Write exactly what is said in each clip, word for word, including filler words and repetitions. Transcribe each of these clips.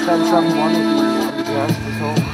Depends on one of you. Yes, this whole thing.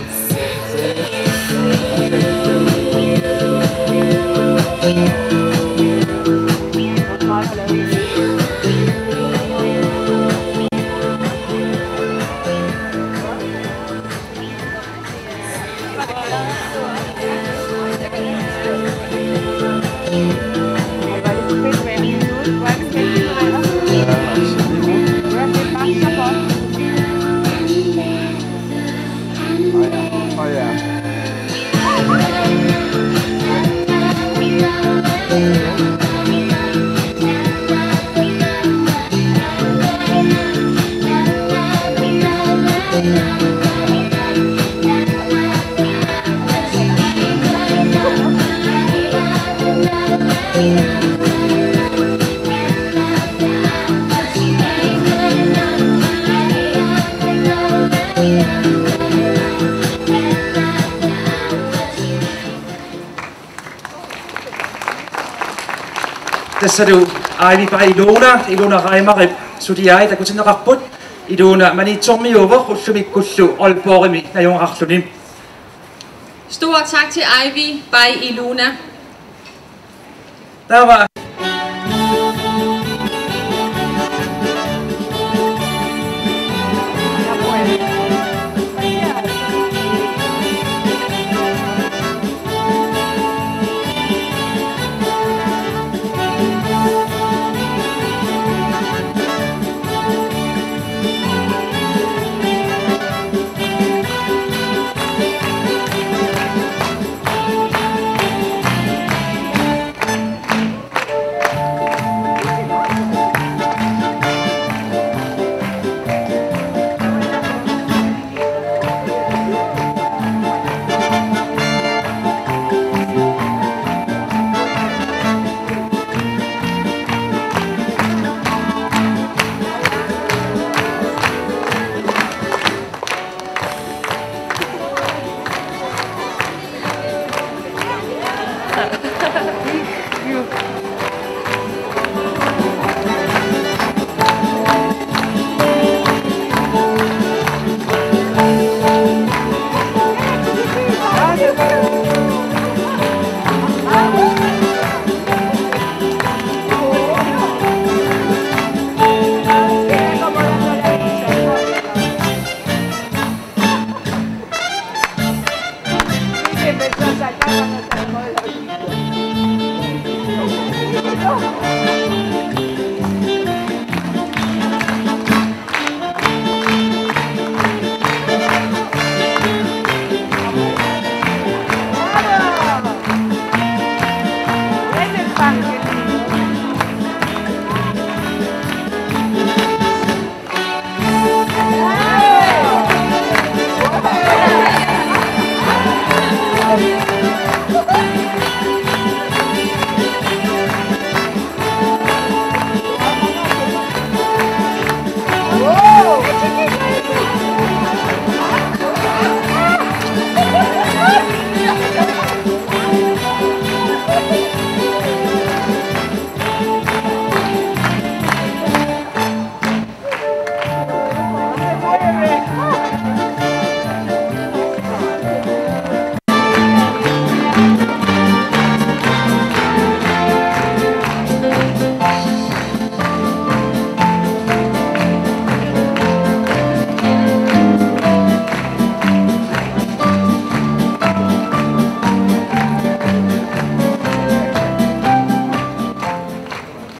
Tassalu Ivy by Ilona, Ilona Reimerip suliai takutinneqarput, Ilona Maniitsormiuuvoq ullumikkullu Aalborgimi najugaqarluni. Stor tak til Ivy by Ilona. Taava.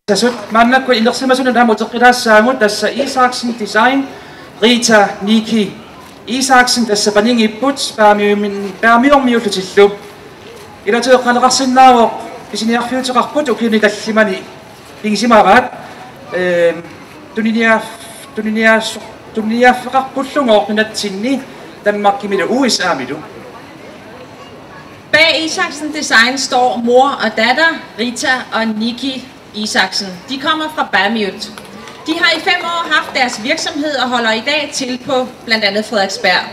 Tasut maannakkut inersimasunut aamma uteqqilaassaagut, tassa Isaksen Design, Rita Niki Isaksen, tassa paninngipput Paamiumin-, Paamiormiullutillu. Ilatigeqqaaleqarsinnaavoq pisiniarfiuteqarput ukiuni tallimani pigisimavaat, ehm, tuniniaaf-, tuniniaas-, tuniniaaffeqarpullugooq nunatsinni Danmarkimilu U S A-milu. Bag Isaksen Design står mor og datter, Rita og Niki Isaksen. De kommer fra Paamiut. De har i fem år haft deres virksomhed og holder i dag til på blandt andet Frederiksberg.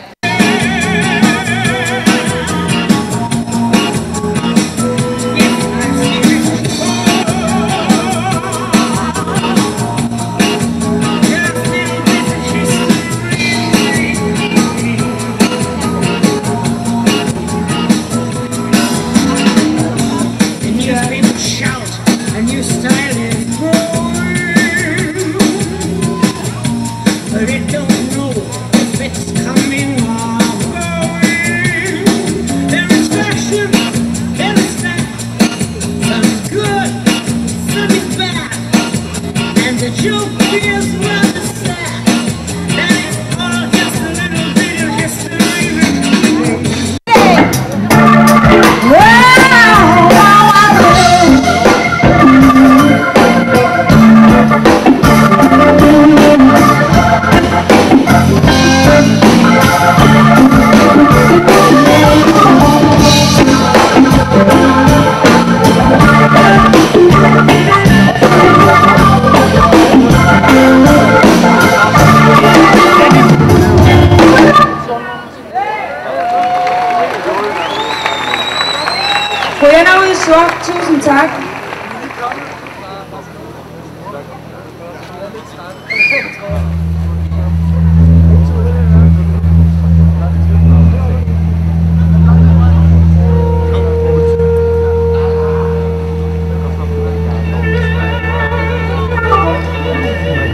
Qujanarujussuaq, tusind tak.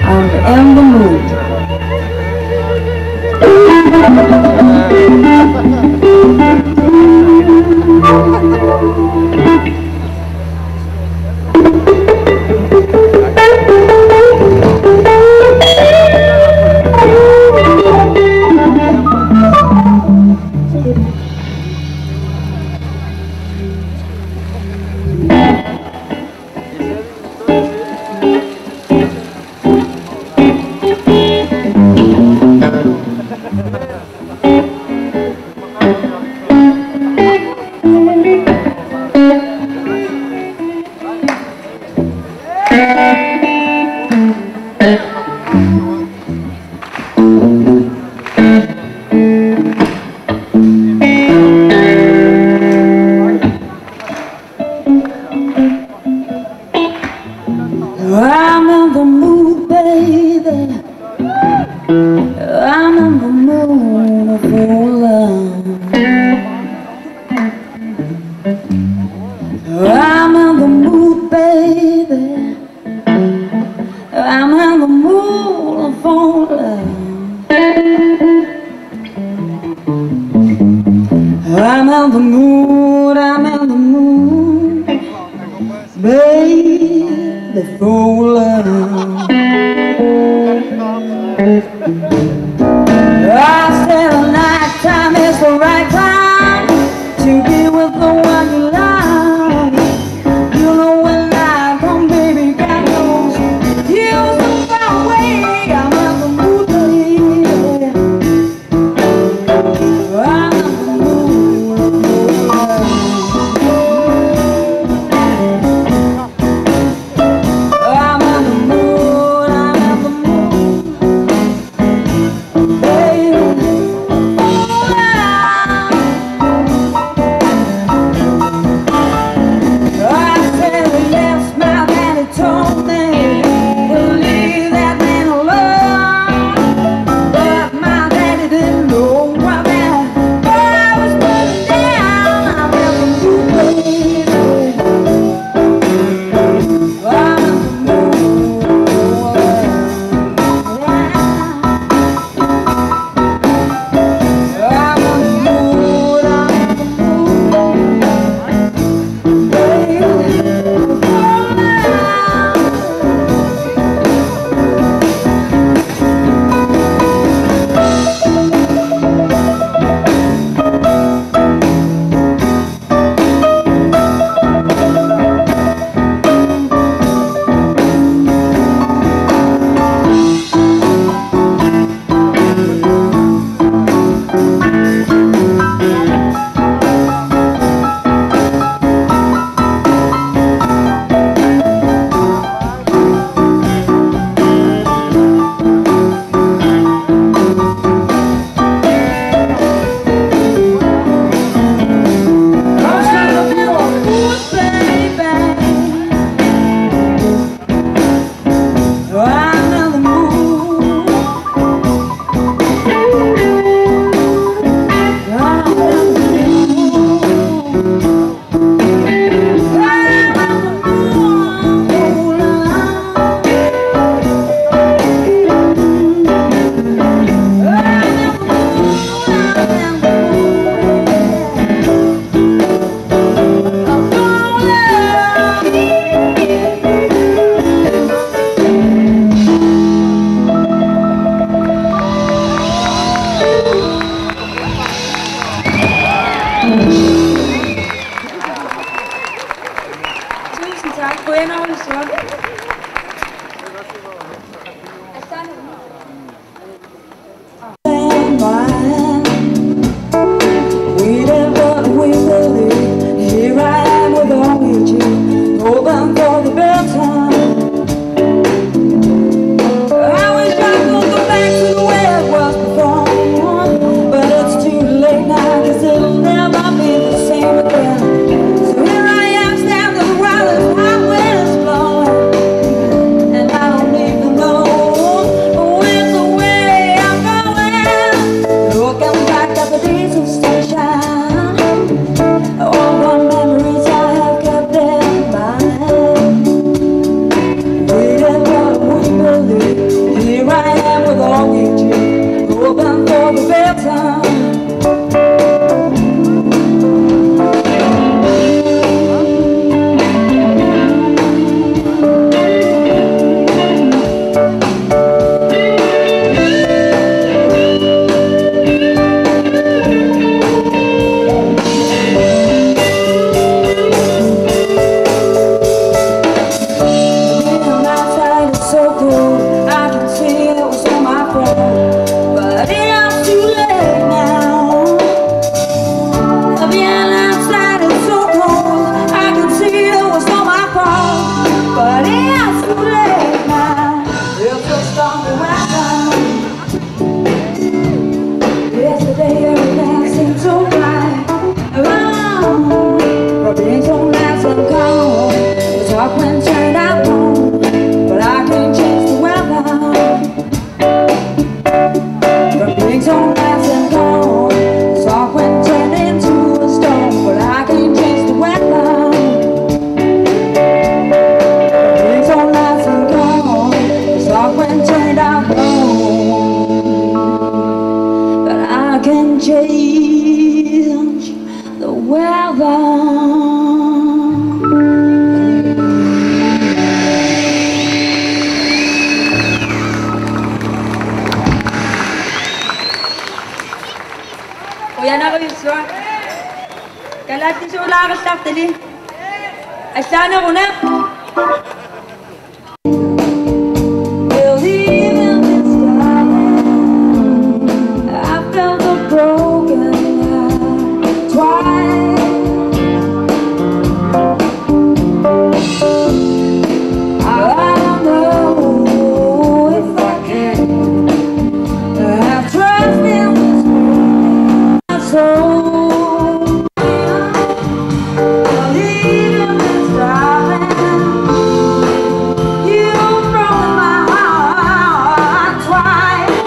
I'm in the mood. I'm in the mood, baby. I'm in the mood for love. I'm in the mood, baby. I'm in the mood for love. I'm in the mood, I'm in the mood, baby, for love. I said the night time is the right time to be with the one you love. You know when I come, baby, God knows you're so far away. I'm in the mood, baby. Tusind tak. Qujanarujussuaq. We did what we believe. Here I am with only you. Hoping for the better. I wish I could go back to the way it was before, but it's too late now, 'cause it'll never be the same again. So Atusuulaarallartali. Allaaneruna. Believe in this time. I felt a broken heart twice. I don't know if I can have trust in this broken soul. Believe in this time. You've broken my heart twice.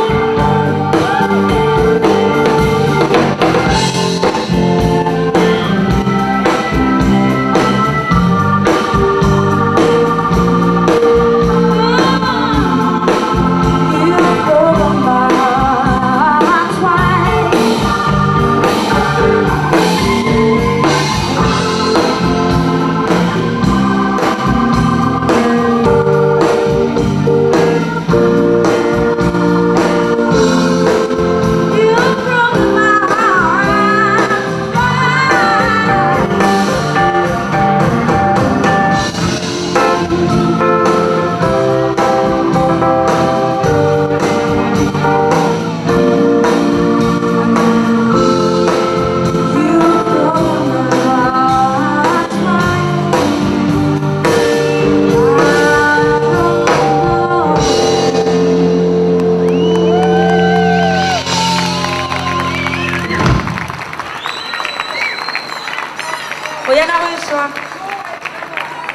Qujanarujussuaq.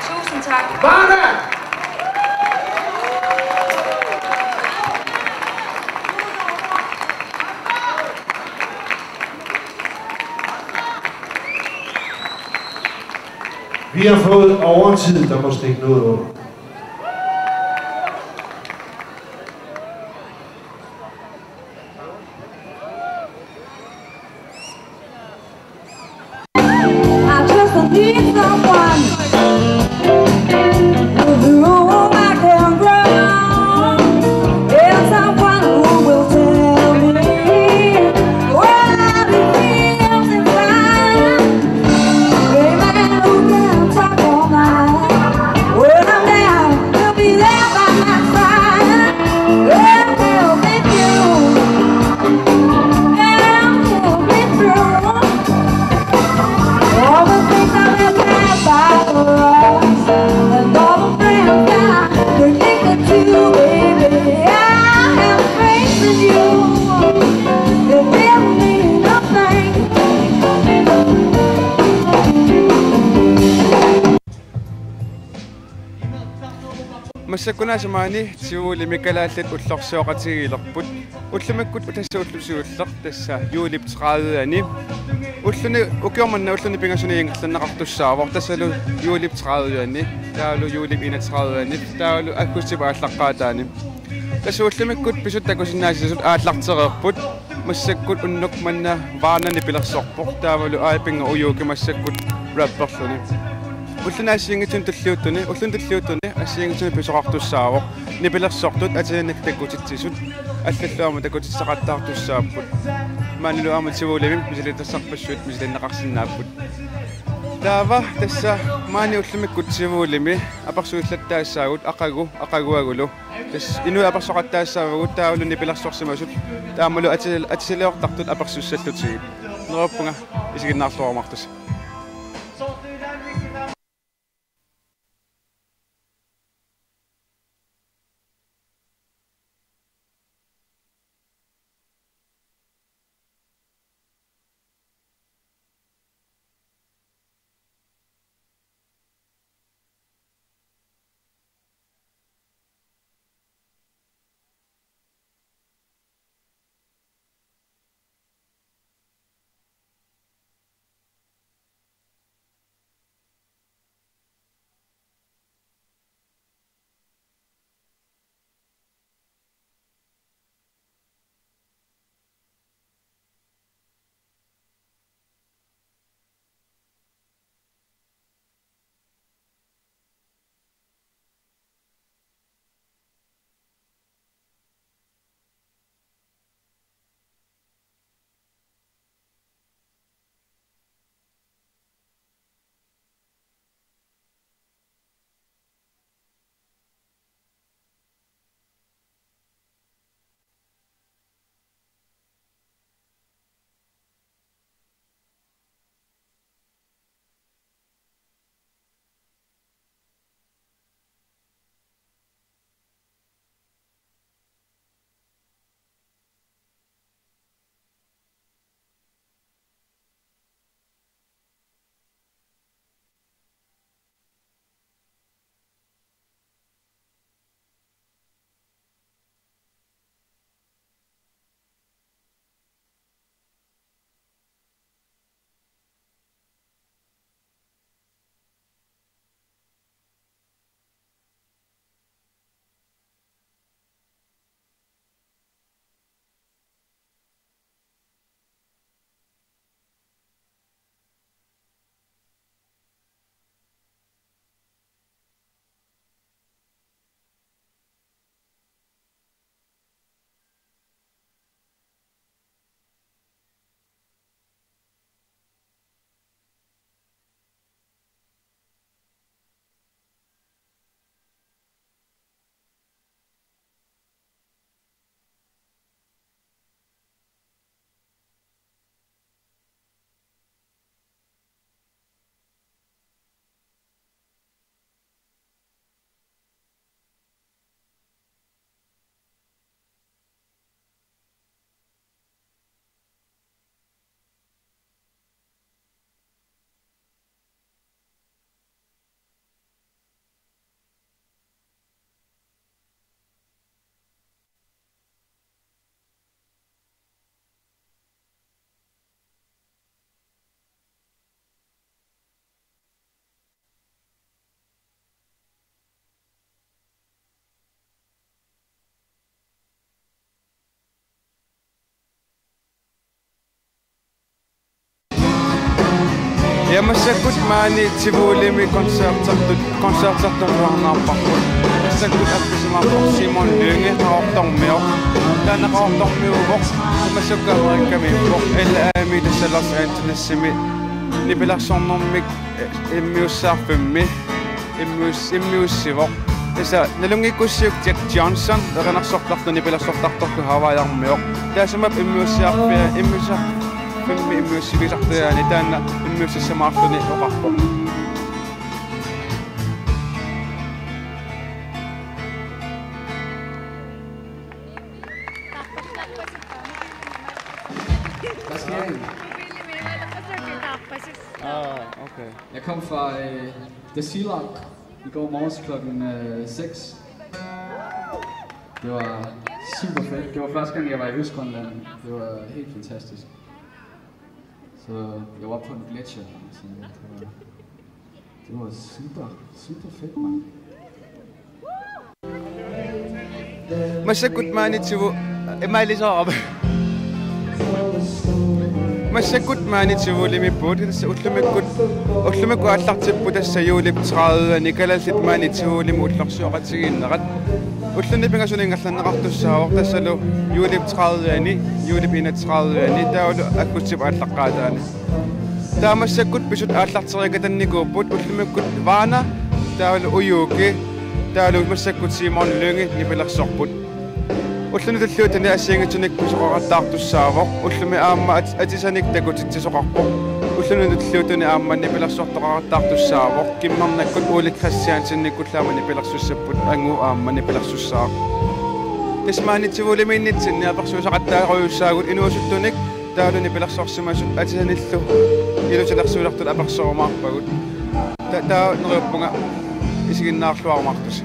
Tusind tak. Varna! Vi har fået overtid, der må stikke noget under. I just need someone who's whom I can run, and someone who will tell me what it feels inside. A man who can talk all night. When I'm down, he'll be there by my side. And he'll make you, and he'll be true. All the things I left behind by the rocks, and all the friends I connected to, baby, I have faith in you. It didn't mean nothing. Massakkut aasiit maani Tivolimi kalaallit ullorsioqatigiilerput. Ullumikkut tassa ullut siulleq tassa juulip tredive-ani. Ulluni ukioq manna ulluni pingasuni ingerlanneqartussaavoq tassalu juulip tredive-ani. Taavalu juulip enogtredive-ani. Taavalu aggustip aallaqqaataani. Tassa ullumikkut pisut takusinnaasasut aallartereerput. Massakkut unnuk manna Varna nipilersorpoq. Taavalu Aapinga Ujuki massakkut rapperluni. Ulluni assigiinngitsuni tulliuttuni, ulluni tulliuttuni assigiinngitsuni pisoqartussaavoq. Nipilersortut atinnik takutitsisut. Allallu aamma takutissaqattaartussaapput. Maanilu aamma Tivolimi misilittassarpassuit misilinneqarsinnaapput. Taava tassa maani ullumikkut Tivolimi apersuillattaassaagut aqagu, aqaguagulu. Tassa inuit apersoqattaassaavagut taavalu nipilersorsimasut. Taamalu atis-, atisaliortartut apersussallutigit. Neriuppunga isiginnaarluarumaartusi. Ja massakkut maani Tivolimi koncertertut, koncertertut nuannaarparput. Massakkut appisimaarpoq Simon Lynge Qaqortormioq. Taanna Qaqortormiuuvoq. Massakkut Amerikamiippoq. L A-mi tassa Los Angelesimi nipilersornermik, eh, immiussiarfimmi immius-, immiussivoq. Tassa nalunngikkussiuk Jack Johnson, erinarsortartoq nipilersortartorlu hawaiiarmioq. Taassuma immiussiarfia-, immiussiar-, filmi immiussivigisartuaani taanna immiussissamaarluni oqarpoq. Hvad sker der? Ah, okay. Jeg kom fra øh, The Sea Lock i går morges klokken øh, seks. Det var super fedt. Det var første gang, jeg var i Østgrønland. Det var helt fantastisk. Så jeg var på en gletsjer. Så det var, det var super, super fedt, mand. Massakkut maani Tivo-, imaalisoorama. Massakkut maani Tivolimiippugut, tassa ullumikkut, ullumikkut aallartipput tassa juulip tredive-ani, kalallit maani Tivolimi ullorsioqatigiinnerat. Ulluni pingasuni ingerlanneqartussaavoq tassalu juulip tredive-ani, juulip enogtredive-ani, taavalu aggustip aallaqqaataani. Taava massakkut pisut aallarteriikatannikuupput, ullumikkut Vaana, taavalu Ujuki, taavalu massakkut Simon Lynge nipilersorput. Ulluni tulliuttuni assigiinngitsunik pisoqaqattaartussaavoq, ullumi aamma at-, atisanik takutitsisoqarpoq. Ulluni tulliuttuni aamma nipilersortoqaqattaartussaavoq, Kimmernakkut Ole Christiansenikkullu aamma nipilersussapput, Angu aamma nipilersussaaq. Tassa maani Tivolimiinnitsinni apersuisaqattaarujussaagut inuusuttunik, taavalu nipilersorsimasut atisanillu ilutilersuinertut apersorumaarpagut. Ta-, taava neriuppunga isiginnaarluarumaartusi.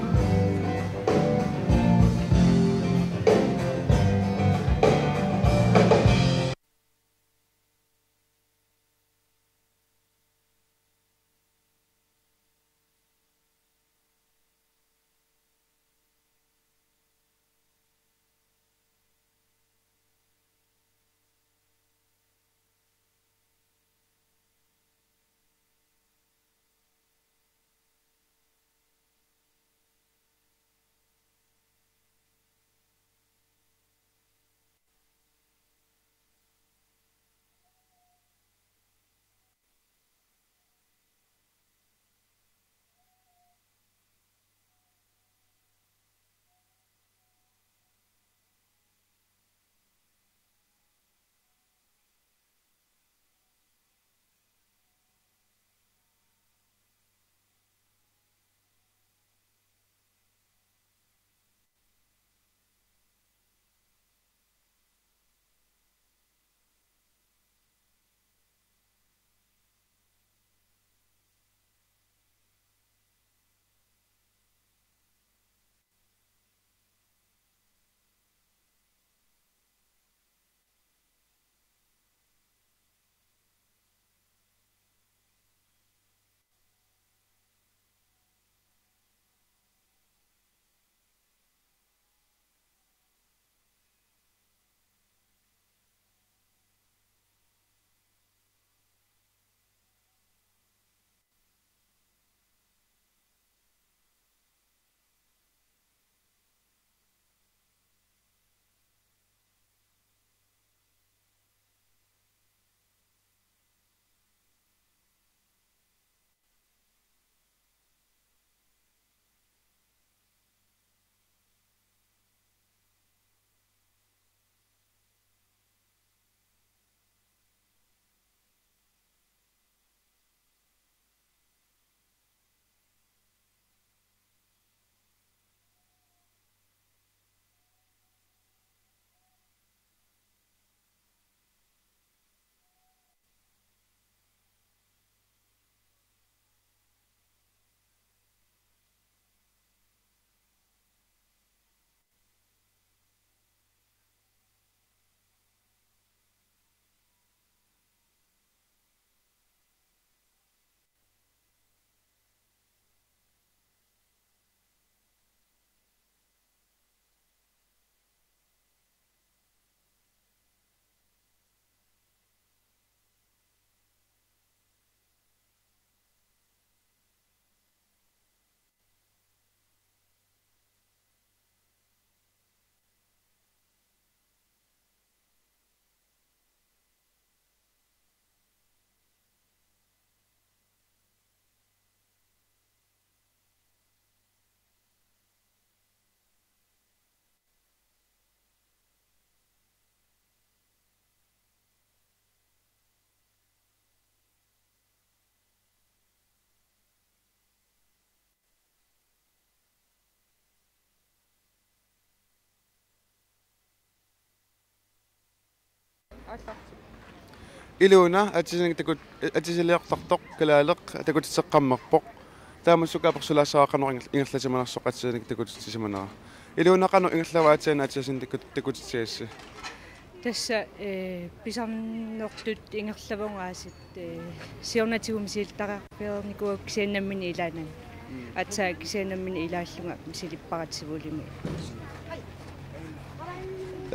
Iluna atisanik takut-, atisaliortartoq kalaaleq takutitseqqammerpoq. Taamasukkut apersulaassavara qanoq inger-, ingerlatimanersoq atisanik takutitsisimanera. Iluna qanoq ingerlavoq aatsaat atisani takut-, takutitsigassi? Tassa, eh, pisarnertut ingerlavunga aasiit, eh, siornatigut misilittagaqqiornikuuakka kisianni nammineq ilaanani. Mm. Aatsaat kisianni nammineq ilaallunga misilippara Tivolimi.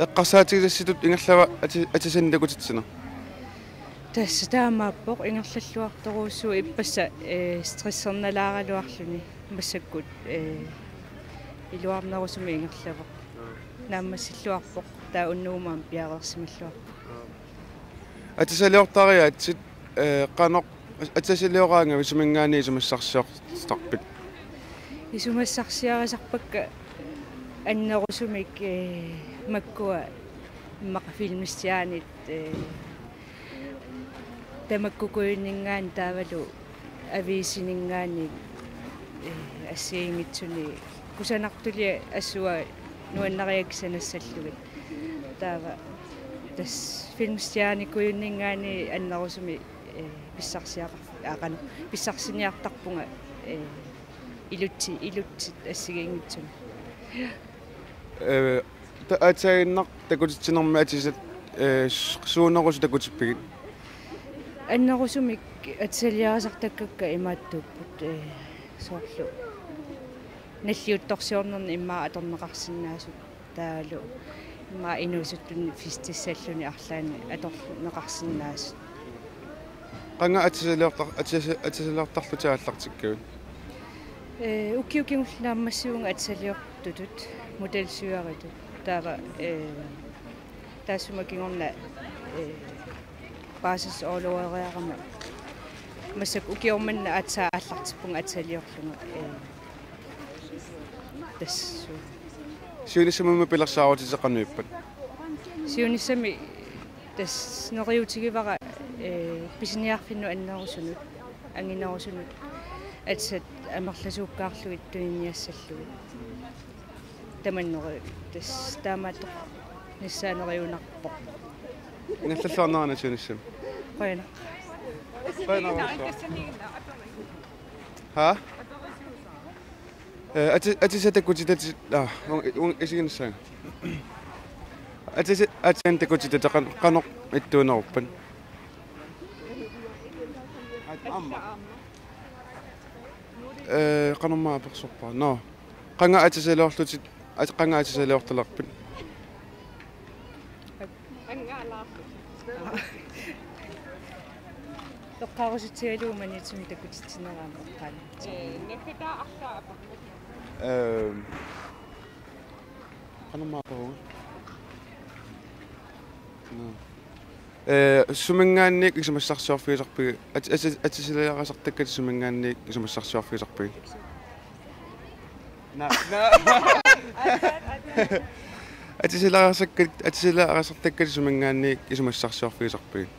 Eqqarsaatigisassitut ingerlavoq ati-, atisani takutitsineq? Tassa taamaappoq, ingerlalluartorujussuuvoq ippassaq, eh, stressernalaaraluarluni massakkut, eh, iluarnerusumik ingerlavoq. Naammassilluarpoq, taava unnugu aamma piareersimalluarpoq. Atisaliortariaatsit, eh, qanoq atisalioraangavit suminngaanniit isumassarsiortarpit? Isumassarsiarisarpakka annerusumik, eh, makkua immaqa filmistjerniat, eh, tamakkukujunninngaanniit taavalu aviisininngaanniit, eh, assigiinngitsuni kusanartuliat assut nuannarigakkit sanassallugit. Taava tassa filmistjernikujunninngaanniit annerusumik, eh, pissarsiaqar-, aa, qanoq, pissarsiniartarpunga, eh, ilutsi-, ilutsit assigiinngitsuni. Eh, ta-, aatsaaginnaq takutitsinermi atisat, eh, s-, suunerusut takutippigit? Annerusumik atisaliarisartakkakka imaattuupput, eh, soorlu nalliuttorsiornerni immaqa atorneqarsinnaasut. Taavalu immaqa inuusuttuni festissalluni arlaanni atorneqarsinnaasut. Qanga atisaliortar-, atisa-, atisaliortarlutit aallartikkavit? Eh, ukiut kingulliit naammassivunga atisaliortutut, modelsyreritut. Taava, eh, taassuma kingorna, eh, paasis ooloreerama. Massakkut ukioq manna aatsaat aallartippunga atisaliorlunga, eh, tassa. Siunissami pilersaarutisi qanoq ippat? Siunissami tassa neriuutigivara, eh, pisiniarfinnut annerusunut, anginerusunut, atisat amerlasuukkaarlugit tuniniassallugit. Tamanna neri-, tassa taamaattoq nassaaneriunarpoq. Ingerlalluarnerani siunissami. Qujanaq. Qujanaq. Ha? Eh, ati-, atisat takutitatit, aa, un-, un-, isiginnissaanga. Atisa-, atisat takutitatit qan-, qanoq ittuuneruppat? Aamma. Eh, qanormaa apersorpara? Nå. Qanga atisaliorlutit, at-, qanga atisaliortalerpit? Eqqaarusutsigalugu Maniitsumi takutitsinera aamma eqqaani. Ee, nakkataa arlaa apeqqut. Ehm, qanormaa aperunga? Nå. Ee, suminngaanniit isumassarsiorfigisarpigit, at-, at-, atisaliarisartakkatit suminngaanniit isumassarsiorfigisarpigit? Naa, naa. Atisaliarisakkat-, atisaliarisartakkatit suminngaanniit isumassarsiorfigisarpigit?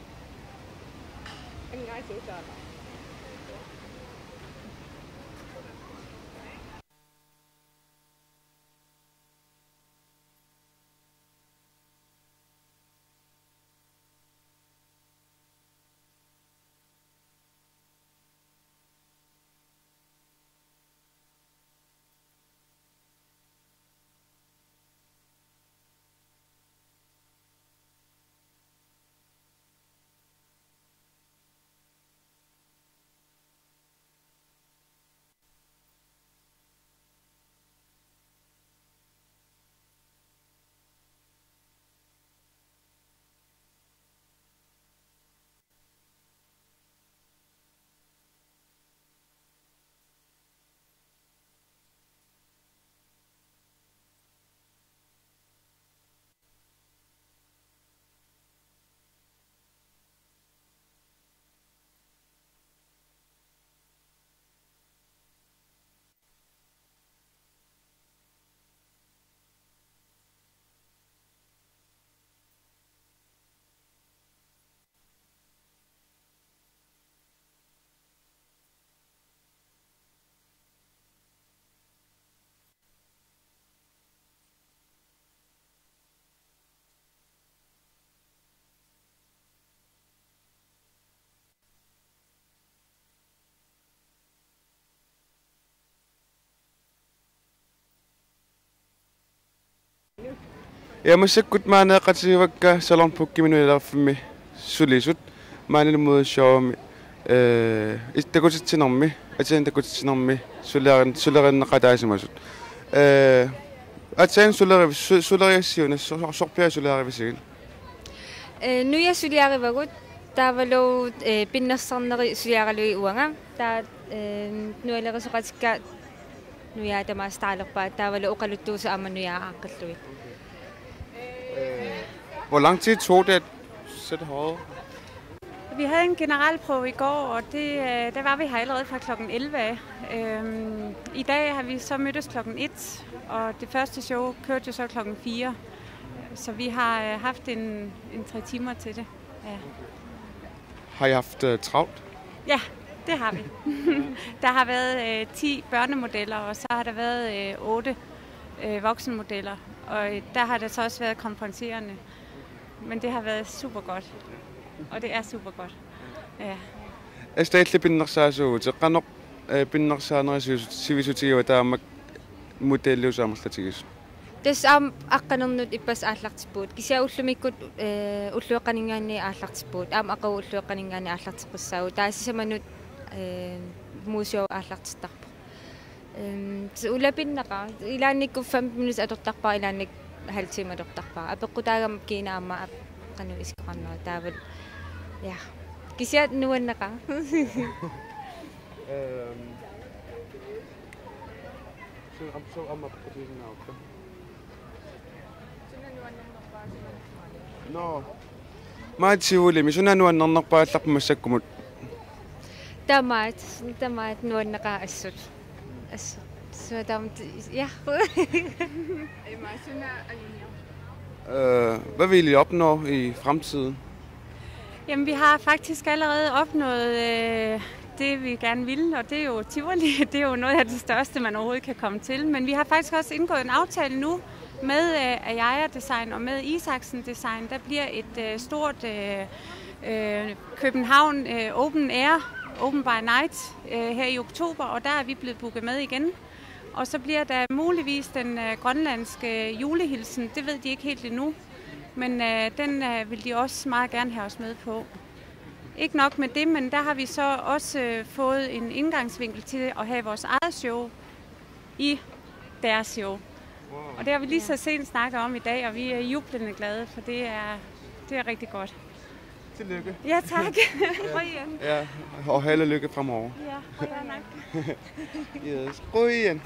Ja, massakkut maani eqqartussavakka Salon Pukkimi nuialerfimmi sulisut. Maani modeshowmi, eh, is-, takutitsinermi, Athen takutitsinermi sulerin-, sulerinneqataasimasut. Eh, Athen suleri-, su-, suleriassiuna, so-, so-, sorpiaq sulereerivisiuk? Eh, nuja suliarivagut, taavalu, eh, pinnersarneri suliaralugit uanga. Taava, eh, nualerisoqatikka nujaa tamaasa taalerpaat, taavalu oqaluttuusut aamma nujaa aaqqillugit. Hvor lang tid tog det at sætte håret? Vi havde en generalprøve i går, og det, øh, der var vi her allerede fra klokken elleve af. Øhm, i dag har vi så mødtes klokken et, og det første show kørte jo så klokken fire. Så vi har, øh, haft en, en tre timer til det. Ja. Har I haft, øh, travlt? Ja, det har vi. Der har været, øh, ti børnemodeller, og så har der været, øh, otte, øh, voksenmodeller. Og, øh, der har der så også været konferencerende. Men det har været super godt. Og det er super godt. Ja. Astrid, pinnersaasuuvutit, qanoq, eh, pinnersaanerit sivisu-, sivisutigiva taama modelliusut amerlatigisut? Tassa aamma aqqanernut ippassaq aallartippugut. Kisianni ullumikkut, eh, ulloqeqqaninngaanniit aallartippugut. Aamma aqagu ulloqeqqaninngaanniit aallarteqqissaagut. Taava sisamanut, eh, modeshow aallartittarpoq. Øhm, så ulapinnaqaaq. Ilaannikkut fem minutter atortarpara, ilaannikkut halv time atortarpara. Apeqqutaagama kiinara aamma ap-, qanoq isikkoqarnera taavalu. Ja. Kisianni nuanneqaaq. Øhm, så am-, så aamma apeqqutigisinnaavakka. Nå. Maani Tivolimi suna nuannernerpaallaarpa massakkumut? Tamaat, tamaat nuanneqaaq assut. Assut. Suna taama, ja. Emma, suna ajunngilarpa? Øh, hvad vil I opnå i fremtiden? Jamen, vi har faktisk allerede opnået, øh, det, vi gerne ville, og det er jo Tivoli. Det er jo noget af det største, man overhovedet kan komme til. Men vi har faktisk også indgået en aftale nu med, øh, Ayaya Design og med Isaksen Design. Der bliver et, øh, stort, øh, øh, København, øh, Open Air, Open by Night, øh, her i oktober, og der er vi blevet booket med igen. Og så bliver der muligvis den, øh, grønlandske julehilsen. Det ved de ikke helt endnu, men, øh, den, øh, vil de også meget gerne have os med på. Ikke nok med det, men der har vi så også, øh, fået en indgangsvinkel til at have vores eget show i deres show. Wow. Og det har vi lige så sent snakket om i dag, og vi er jublende glade, for det er, det er rigtig godt. Tillykke. Ja, tak. Qujan. Ja, og held og lykke fremover. Ja, qujanaq. Yes, qujan.